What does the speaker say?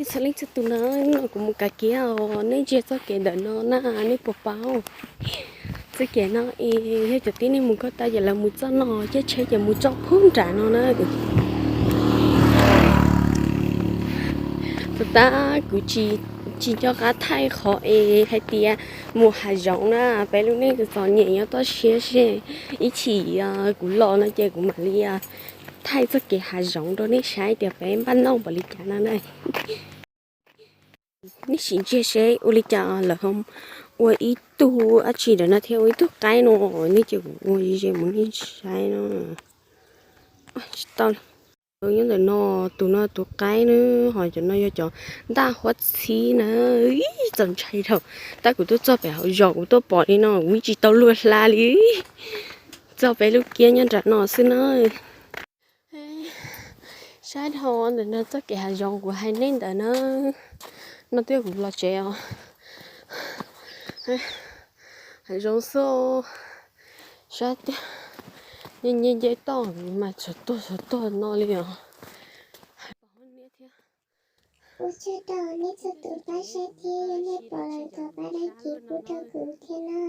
Txhua leej txhua tus na, no kuv mus kav kiab os, nej ntsia txoj kev ntawm no na, nej puas paub? Txoj kev no es yog cov tib neeg mus ko taw ces lawv mus txoj no, caij tsheb ces mus txoj phub nram no na. Tus tab kuv tsis nco qab thaij qhov es hais tias mus hav zoov na, peb lub neej txom nyem nyob toj siab seb, ib chim kuv los no ces kuv mam li thaij txoj kev hav zoov rau nej saib tias peb npaj noj npaum li cas no na. Nej sim ntsia seb ua li cas lawv ho ua ib tug dab tsi ntawm no thiab ua ib tug qaib no, nej cia kuv ua ze mus nej saib no. Tsis tau, nyob ntawm no, tus no tus qaib na, ho cov no yog cov ntaj huab txhib na. Txaus ntshai dhau, tab kuv tuaj txog pem hauv zos kuv tuaj pom li no kuv tsis tau luag hla li. Txog peb lub kiab nyob nram no xwb na. Saib dhau ntawm no txoj kev hav zoov kuv hais nej ntawd na. No twb kuv los tsev os. Hav zoov xwb. Saib tiag, nce nce nce toj mas tsov tuag tsov tuag no li os. Ua tsaug rau nej txhua tus pab saib thiab, yog nej pom lawm thov pab đăng ký pub rau kuv thiab na.